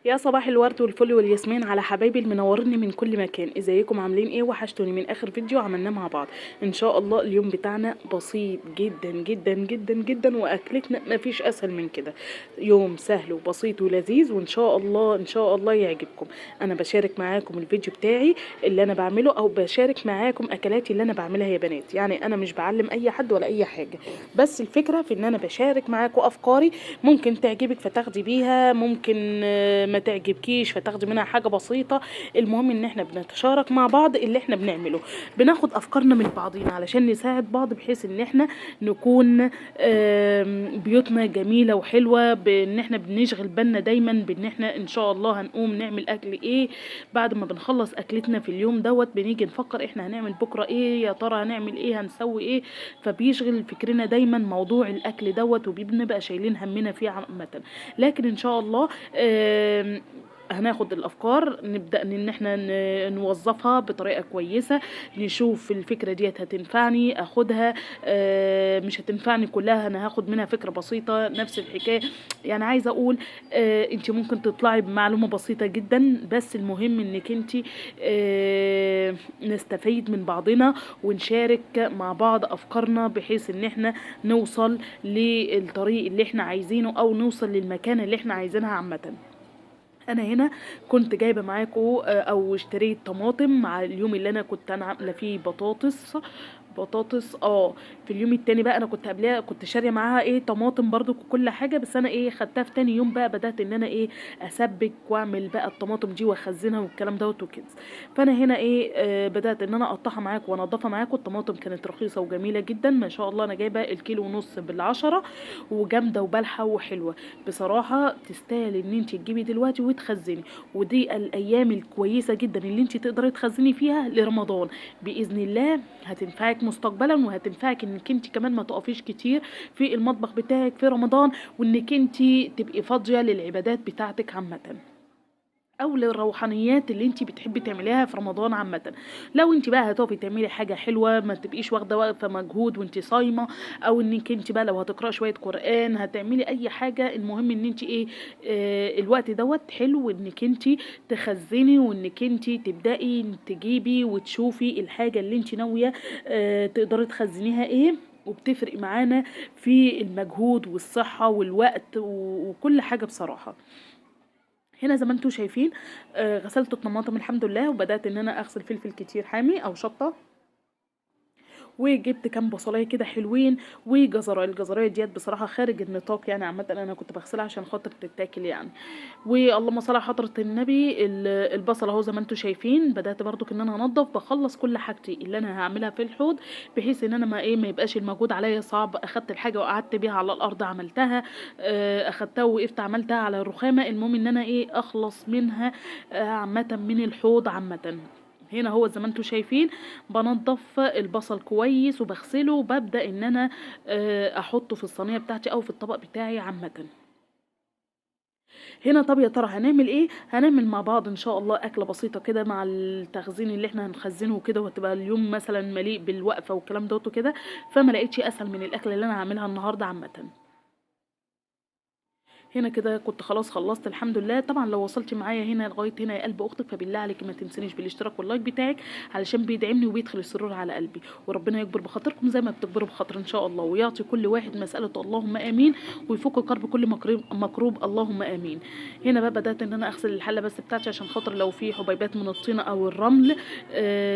يا صباح الورد والفل والياسمين على حبايبي المنورني من كل مكان. ازيكم عاملين ايه؟ وحشتوني من اخر فيديو عملناه مع بعض. ان شاء الله اليوم بتاعنا بسيط جدا جدا جدا جدا، واكلتنا مفيش اسهل من كده. يوم سهل وبسيط ولذيذ، وان شاء الله ان شاء الله يعجبكم. انا بشارك معاكم الفيديو بتاعي اللي انا بعمله، او بشارك معاكم اكلاتي اللي انا بعملها يا بنات. يعني انا مش بعلم اي حد ولا اي حاجة، بس الفكرة في ان انا بشارك معاكم افكاري، ممكن تعجبك فتاخدي بيها، ممكن ما تعجبكيش فتاخدي منها حاجة بسيطة. المهم ان احنا بنتشارك مع بعض اللي احنا بنعمله، بناخد افكارنا من بعضينا علشان نساعد بعض، بحيث ان احنا نكون بيوتنا جميلة وحلوه، بان احنا بنشغل بالنا دايما بان احنا ان شاء الله هنقوم نعمل اكل ايه. بعد ما بنخلص اكلتنا في اليوم دوت بنيجي نفكر احنا هنعمل بكره ايه، يا ترى هنعمل ايه، هنسوي ايه. فبيشغل فكرنا دايما موضوع الاكل دوت، وبنبقى شايلين همنا فيه عامة. لكن ان شاء الله هناخد الافكار، نبدا ان احنا نوظفها بطريقة كويسة، نشوف الفكرة ديت هتنفعني اخدها، مش هتنفعني كلها انا هاخد منها فكرة بسيطة. نفس الحكاية يعني، عايزه اقول انت ممكن تطلعي بمعلومة بسيطة جدا، بس المهم انك انت نستفيد من بعضنا ونشارك مع بعض افكارنا، بحيث ان احنا نوصل للطريق اللي احنا عايزينه، او نوصل للمكان اللي احنا عايزينها عامة. انا هنا كنت جايبه معاكم او اشتريت طماطم مع اليوم اللي انا كنت انا عامله فيه بطاطس. في اليوم التاني بقى انا كنت قبلها كنت شاريه معاها ايه طماطم برضو وكل حاجة، بس انا ايه خدتها في تاني يوم بقى، بدات ان انا ايه اسبك واعمل بقى الطماطم دي واخزنها والكلام دوت وكده. فانا هنا ايه بدات ان انا اقطعها معاكم وانضفها معاكم. الطماطم كانت رخيصة وجميلة جدا ما شاء الله، انا جايبه الكيلو ونص بالعشرة، وجامده وبالحه وحلوه بصراحة، تستاهل ان انت تجيبي دلوقتي وتخزني. ودي الايام الكويسة جدا اللي انت تقدري تخزني فيها لرمضان باذن الله، هتنفعك مستقبلا، وهتنفعك انك انت كمان ما تقفيش كتير في المطبخ بتاعك في رمضان، وانك انت تبقي فاضية للعبادات بتاعتك عامة، او للروحانيات اللي انت بتحبي تعمليها في رمضان عامة. لو انت بقى هتقفي تعملي حاجة حلوة، ما تبقيش واخده واقفة مجهود وانت صايمه، او انك انت بقى لو هتقراي شوية قران، هتعملي اي حاجة، المهم ان انت ايه الوقت دوت حلو انك انت تخزني، وانك انت تبداي تجيبي وتشوفي الحاجة اللي انت ناوية تقدري تخزنيها ايه، وبتفرق معانا في المجهود والصحة والوقت وكل حاجة بصراحة. هنا زي ما انتم شايفين غسلت الطماطم الحمد لله، وبدات ان انا اغسل فلفل كتير حامي او شطه، وجبت كام بصلايه كده حلوين وجزرايه. الجزرايه ديت بصراحة خارج النطاق يعني عامة، انا كنت بغسلها عشان خاطر تتاكل يعني. واللهم صل على حضره النبي. البصل اهو زي ما انتم شايفين بدات برضو ان انا انضف، بخلص كل حاجتي اللي انا هعملها في الحوض، بحيث ان انا ما ايه ما يبقاش المجهود عليا صعب. اخدت الحاجة وقعدت بيها على الارض عملتها، اخدتها ووقفت عملتها على الرخامه. المهم ان انا ايه اخلص منها عامة من الحوض عامة. هنا هو زي ما انتم شايفين بنضف البصل كويس وبغسله، وببدا ان انا احطه في الصينية بتاعتي او في الطبق بتاعي عامة. هنا طب يا ترى هنعمل ايه؟ هنعمل مع بعض ان شاء الله اكله بسيطة كده مع التخزين اللي احنا هنخزنه وكده، وهتبقى اليوم مثلا مليء بالوقفه والكلام دوت وكده. فما لقيتش اسهل من الاكلة اللي انا هعملها النهارده عامة. هنا كده كنت خلاص خلصت الحمد لله. طبعا لو وصلتي معايا هنا لغاية هنا يا قلب اختك، فبالله عليك ما تنسينيش بالاشتراك وال like بتاعك، علشان بيدعمني وبيدخل السرور على قلبي، وربنا يكبر بخاطركم زي ما بتكبروا بخاطر ان شاء الله، ويعطي كل واحد مسالة اللهم امين، ويفك كرب كل مكروب اللهم امين. هنا بقى بدات ان انا اغسل الحلة بس بتاعتي عشان خاطر لو في حبيبات من الطينه او الرمل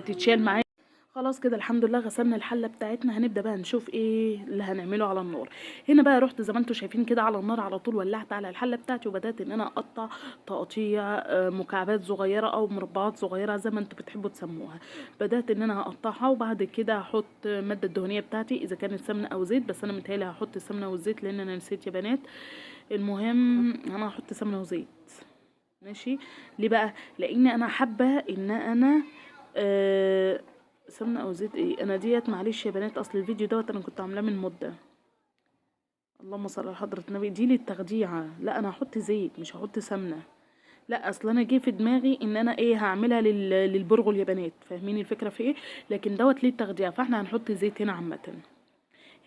تتشال معايا. خلاص كده الحمد لله غسلنا الحلة بتاعتنا. هنبدا بقى نشوف ايه اللي هنعمله على النار. هنا بقى رحت زي ما انتم شايفين كده على النار على طول، ولعت على الحلة بتاعتي، وبدات ان انا اقطع تقطيع مكعبات صغيرة او مربعات صغيرة زي ما انتم بتحبوا تسموها. بدات ان انا هقطعها، وبعد كده هحط المادة الدهنية بتاعتي اذا كانت سمنه او زيت، بس انا متهيألي هحط السمنة والزيت لان انا نسيت يا بنات. المهم انا هحط سمنه وزيت ماشي. ليه بقى؟ لان انا حابة ان انا سمنه او زيت ايه انا ديت، معلش يا بنات اصل الفيديو دوت انا كنت عاملاه من مده. اللهم صل على حضره النبي. دي للتخديعه، لا انا هحط زيت مش هحط سمنه. لا اصل انا جه في دماغي ان انا ايه هعملها للبرغل يا بنات، فاهمين الفكرة في ايه؟ لكن دوت للتخديعه، فاحنا هنحط زيت هنا عامة.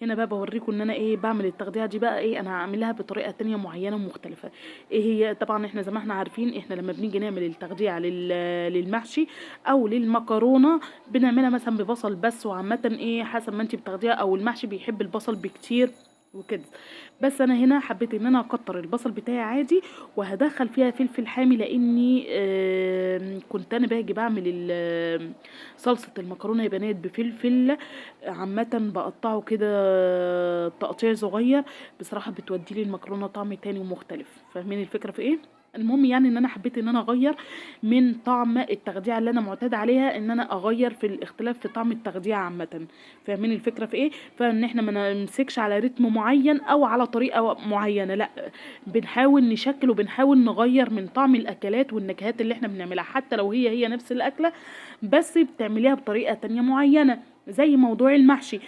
هنا بقى بوريكم ان انا ايه بعمل التغذية دي بقى، ايه انا هعملها بطريقة تانية معينة ومختلفة. ايه هي؟ طبعا احنا زي ما احنا عارفين، احنا لما بنيجي نعمل التغذية للمحشي او للمكرونه بنعملها مثلا ببصل بس، وعامة ايه حسب ما انت بتاخديها، او المحشي بيحب البصل بكتير وكده. بس انا هنا حبيت ان انا اكتر البصل بتاعي عادي، وهدخل فيها فلفل حامي، لاني كنت انا باجي بعمل صلصه المكرونه يا بنات بفلفل عامة، بقطعه كده تقطيع صغير، بصراحة بتودي لي المكرونه طعم تاني ومختلف. فاهمين الفكرة في ايه؟ المهم يعني ان انا حبيت ان انا اغير من طعم التغذية اللي انا معتادة عليها، ان انا اغير في الاختلاف في طعم التغذية عامة. فاهمين الفكرة في ايه؟ فان احنا ما نمسكش على رتم معين او على طريقه معينة، لا بنحاول نشكل وبنحاول نغير من طعم الاكلات والنكهات اللي احنا بنعملها، حتى لو هي نفس الاكلة بس بتعمليها بطريقة تانية معينة. زي موضوع المحشي،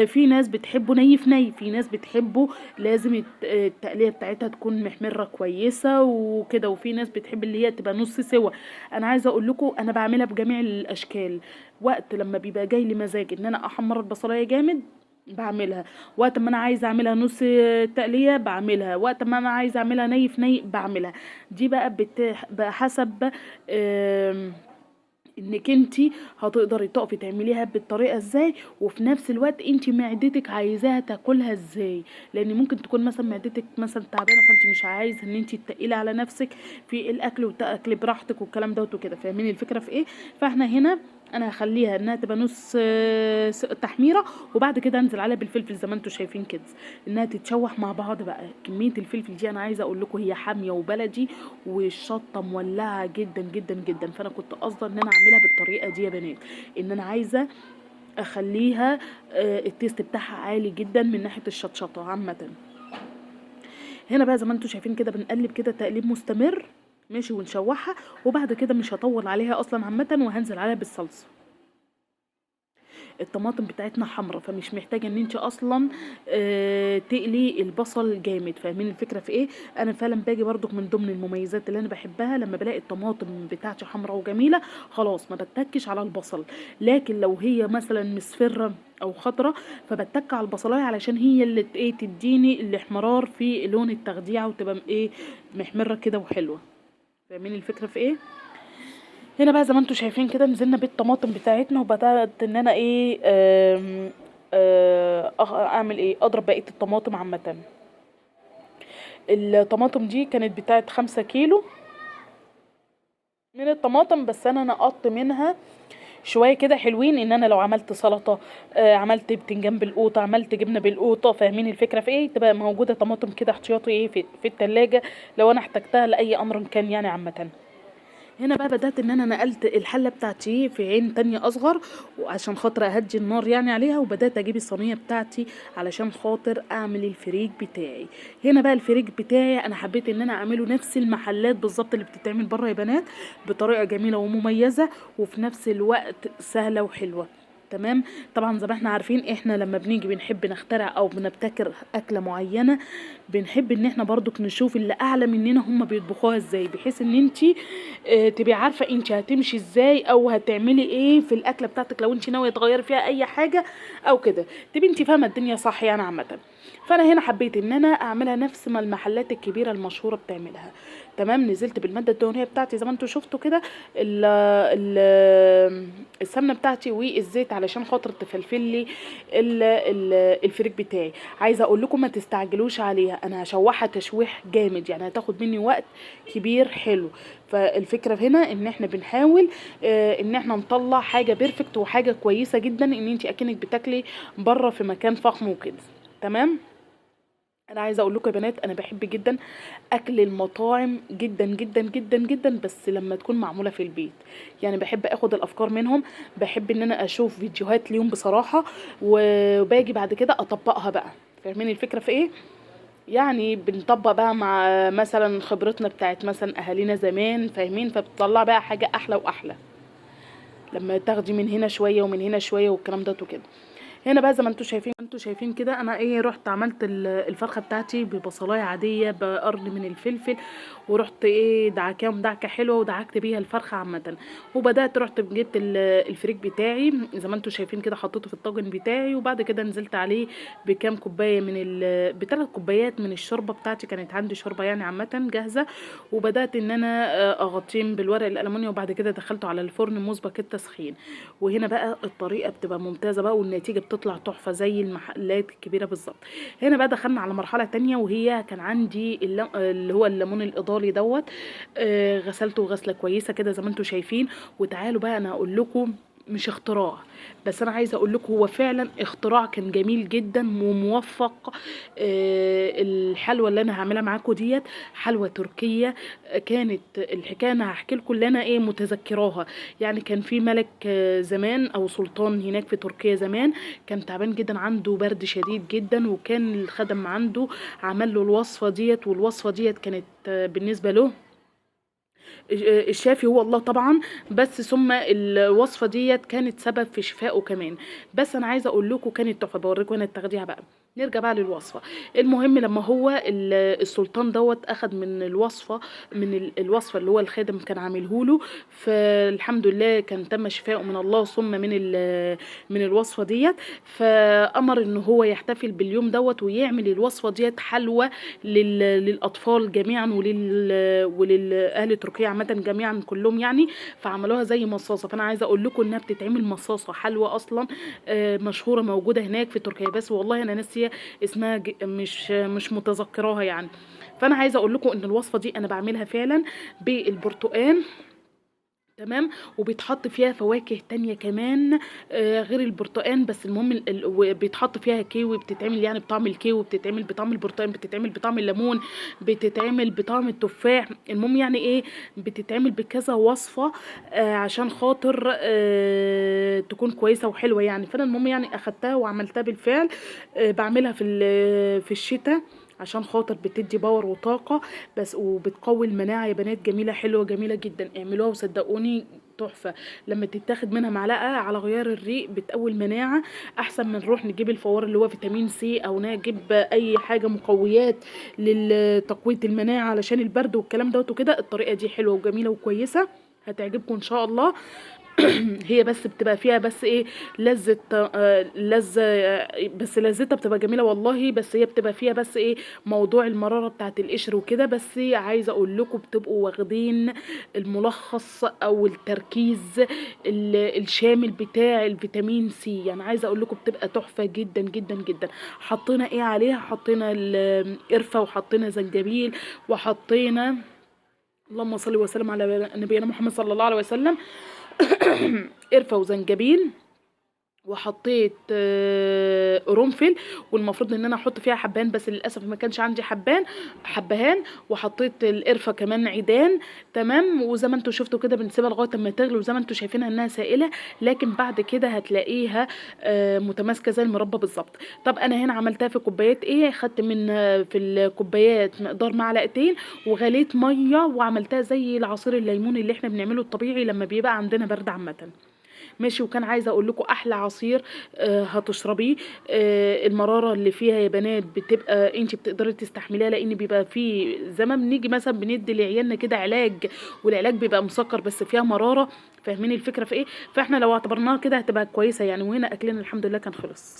في ناس بتحبه ني في ني، في ناس بتحبه لازم التقليه بتاعتها تكون محمرة كويسة وكده، وفي ناس بتحب اللي هي تبقى نص سوا. انا عايزه اقول لكم انا بعملها بجميع الاشكال. وقت لما بيبقى جاي لي مزاج ان انا احمر البصلايه جامد بعملها، وقت ما انا عايزه اعملها نص تقليه بعملها، وقت ما انا عايزه اعملها ني في ني بعملها. دي بقى بحسب انك انتي هتقدري تقفي تعمليها بالطريقة ازاي، وفي نفس الوقت انتي معدتك عايزاها تاكلها ازاي، لان ممكن تكون مثلا معدتك مثلا تعبانة، فانتي مش عايزه ان انتي تقيلة على نفسك في الاكل وتاكلي براحتك والكلام دوت وكده. فاهمين الفكرة في ايه؟ فاحنا هنا انا هخليها انها تبقى نص تحميره، وبعد كده انزل عليها بالفلفل زي ما انتم شايفين كده، انها تتشوح مع بعض بقى. كمية الفلفل دي انا عايزه اقول لكم هي حامية وبلدي، والشطه مولعه جدا جدا جدا. فانا كنت قاصده ان انا اعملها بالطريقة دي يا بنات، ان انا عايزه اخليها ال taste بتاعها عالي جدا من ناحية الشطشطه عامة. هنا بقى زي ما انتم شايفين كده بنقلب كده تقليب مستمر ماشي، ونشوحها، وبعد كده مش هطول عليها اصلا عامة، وهنزل عليها بالصلصه. الطماطم بتاعتنا حمرا، فمش محتاجه ان انت اصلا تقلي البصل جامد. فاهمين الفكرة في ايه؟ انا فعلا باجي برضك من ضمن المميزات اللي انا بحبها لما بلاقي الطماطم بتاعتي حمرا وجميلة، خلاص ما بتكش على البصل. لكن لو هي مثلا مصفره او خضرة فبتك على البصلايه، علشان هي اللي ايه تديني الاحمرار في لون التغذية، وتبقى ايه محمرة كده وحلوه. فاهمين الفكرة في ايه؟ هنا بقى زي ما انتم شايفين كده نزلنا بالطماطم بتاعتنا، وبدات ان انا ايه اعمل ايه اضرب بقية الطماطم عامة. الطماطم دي كانت بتاعت 5 كيلو من الطماطم، بس انا نقطت منها شوية كده حلوين، ان انا لو عملت سلطة، عملت بتنجان بالقوطه، عملت جبنه بالقوطه، فاهمين الفكرة في ايه؟ تبقى موجودة طماطم كده احتياطي ايه في التلاجة لو انا احتجتها لاي امر كان يعني عامة. هنا بقى بدأت ان انا نقلت الحلة بتاعتي في عين تانية اصغر، وعشان خاطر اهدي النار يعني عليها، وبدأت اجيب الصينية بتاعتي علشان خاطر اعمل الفريك بتاعي. هنا بقى الفريك بتاعي انا حبيت ان انا اعمله نفس المحلات بالظبط اللي بتتعمل بره يا بنات، بطريقة جميلة ومميزة، وفي نفس الوقت سهلة وحلوة. تمام. طبعا زي ما احنا عارفين احنا لما بنيجي بنحب نخترع او بنبتكر اكله معينة، بنحب ان احنا برضك نشوف اللي اعلى مننا هم بيطبخوها ازاي، بحيث ان انتي تبقي عارفه انتي هتمشي ازاي او هتعملي ايه في الاكلة بتاعتك لو انتي ناوية تغيري فيها اي حاجة او كده، تبقي انتي فاهمه الدنيا صح يعني عامة. فانا هنا حبيت ان انا اعملها نفس ما المحلات الكبيرة المشهورة بتعملها. تمام. نزلت بالماده الدهنية بتاعتي زي ما انتوا شفتوا كده، السمنة بتاعتي والزيت علشان خاطر تفلفل لي الفريك بتاعي. عايزه اقول لكم ما تستعجلوش عليها، انا هشوحها تشويح جامد، يعني هتاخد مني وقت كبير حلو. فالفكرة هنا ان احنا بنحاول ان احنا نطلع حاجة perfect وحاجه كويسة جدا، ان انت اكنك بتاكلي بره في مكان فخم وكده. تمام. انا عايزه اقول لكم يا بنات انا بحب جدا اكل المطاعم جدا جدا جدا جدا، بس لما تكون معمولة في البيت. يعني بحب اخد الافكار منهم، بحب ان انا اشوف فيديوهات ليهم بصراحة، وباجي بعد كده اطبقها بقى. فاهمين الفكرة في ايه؟ يعني بنطبق بقى مع مثلا خبرتنا بتاعت مثلا اهالينا زمان، فاهمين؟ فبتطلع بقى حاجة احلى واحلى لما تاخدي من هنا شوية ومن هنا شوية والكلام ده وكده. هنا بقى زي ما انتوا شايفين كده، انا ايه رحت عملت الفرخه بتاعتي ببصلايه عادية بقرن من الفلفل، ورحت ايه دعكاهم دعكه حلوة ودعكت بيها الفرخه عامة. وبدات رحت جبت الفريك بتاعي زي ما انتوا شايفين كده، حطيته في الطاجن بتاعي، وبعد كده نزلت عليه بكام كوباية من ب3 كوبايات من الشوربة بتاعتي، كانت عندي شوربة يعني عامة جاهزة. وبدات ان انا اغطيه بالورق الالومنيوم، وبعد كده دخلته على الفرن مسبق التسخين. وهنا بقى الطريقة بتبقى ممتازة بقى، والنتيجة بتطلع تحفة زي المحلات الكبيرة بالظبط. هنا بقى دخلنا على مرحلة تانية، وهي كان عندي اللي هو الليمون الايطالي دوت، غسلته غسله كويسة كده زي ما انتم شايفين. وتعالوا بقى انا هقول لكم مش اختراع، بس انا عايزه اقول لكم هو فعلا اختراع كان جميل جدا وموفق. الحلوة اللي انا هعملها معاكم ديت حلوة تركيه، كانت الحكاية انا هحكي لكم اللي انا ايه متذكراها. يعني كان في ملك زمان او سلطان هناك في تركيا زمان، كان تعبان جدا، عنده برد شديد جدا، وكان الخدم عنده عمل له الوصفة ديت، والوصفه ديت كانت بالنسبة له الشافي هو الله طبعا، بس ثم الوصفة ديت كانت سبب في شفائه كمان. بس انا عايزه اقول لكم كانت تحفة، بوريكم انا التغذية بقى. نرجع بقى للوصفه. المهم لما هو السلطان دوت اخد من الوصفة، من الوصفة اللي هو الخادم كان عامله له، فالحمد لله كان تم شفائه من الله ثم من الوصفة ديت. فامر ان هو يحتفل باليوم دوت ويعمل الوصفة ديت حلوة للاطفال جميعا وللاهل تركيا عامة جميعا كلهم يعني. فعملوها زي مصاصه. فانا عايزه اقول لكم انها بتتعمل مصاصه حلوة اصلا، مشهورة موجودة هناك في تركيا، بس والله انا ناسيه اسمها، مش متذكراها يعني. فانا عايزه اقول لكم ان الوصفة دي انا بعملها فعلا بالبرتقال، تمام، وبيتحط فيها فواكه تانية كمان غير البرتقال، بس المهم بيتحط فيها كيوي، بتتعمل يعني بطعم الكيوي، بتتعمل بطعم البرتقال، بتتعمل بطعم الليمون، بتتعمل بطعم التفاح. المهم يعني ايه بتتعمل بكذا وصفة عشان خاطر تكون كويسة وحلوة يعني. فانا المهم يعني اخدتها وعملتها بالفعل، بعملها في الشتاء عشان خاطر بتدي power وطاقة بس، وبتقوي المناعة يا بنات. جميلة حلوة جميلة جدا، اعملوها وصدقوني تحفة. لما تتاخد منها معلقة على غيار الريق بتقوي المناعة، احسن من نروح نجيب الفوار اللي هو فيتامين سي، او نجيب اي حاجة مقويات لتقوية المناعة علشان البرد والكلام دوت وكده. الطريقة دي حلوة وجميلة وكويسة، هتعجبكم ان شاء الله. هي بس بتبقى فيها بس ايه لذة، لذة، بس لذتها بتبقى جميلة والله. بس هي بتبقى فيها بس ايه موضوع المرارة بتاعت القشر وكده. بس عايزة اقول لكم بتبقوا واخدين الملخص او التركيز الشامل بتاع الفيتامين سي يعني. عايزة اقول لكم بتبقى تحفة جدا جدا جدا. حطينا ايه عليها؟ حطينا القرفة، وحطينا زنجبيل، وحطينا اللهم صل وسلم على نبينا محمد صلى الله عليه وسلم، قرفة وزنجبيل، وحطيت قرنفل، والمفروض ان انا احط فيها حبان بس للاسف ما كانش عندي حبهان، وحطيت القرفه كمان عيدان، تمام. وزي ما انتم شفتوا كده بنسيبها لغاية اما تغلي، وزي ما انتم شايفينها انها سائله، لكن بعد كده هتلاقيها متماسكة زي المربى بالظبط. طب انا هنا عملتها في كوبايات ايه؟ خدت من في الكوبايات مقدار معلقتين، وغليت مية، وعملتها زي العصير الليمون اللي احنا بنعمله الطبيعي لما بيبقى عندنا برد عامة، ماشي. وكان عايزه اقول لكم احلى عصير هتشربيه، المرارة اللي فيها يا بنات بتبقى انت بتقدري تستحمليها، لان بيبقى فيه زي ما بنيجي مثلا بندي لعيالنا كده علاج، والعلاج بيبقى مسكر بس فيها مرارة، فاهمين الفكرة في ايه؟ فاحنا لو اعتبرناها كده هتبقى كويسة يعني. وهنا اكلنا الحمد لله كان خلص.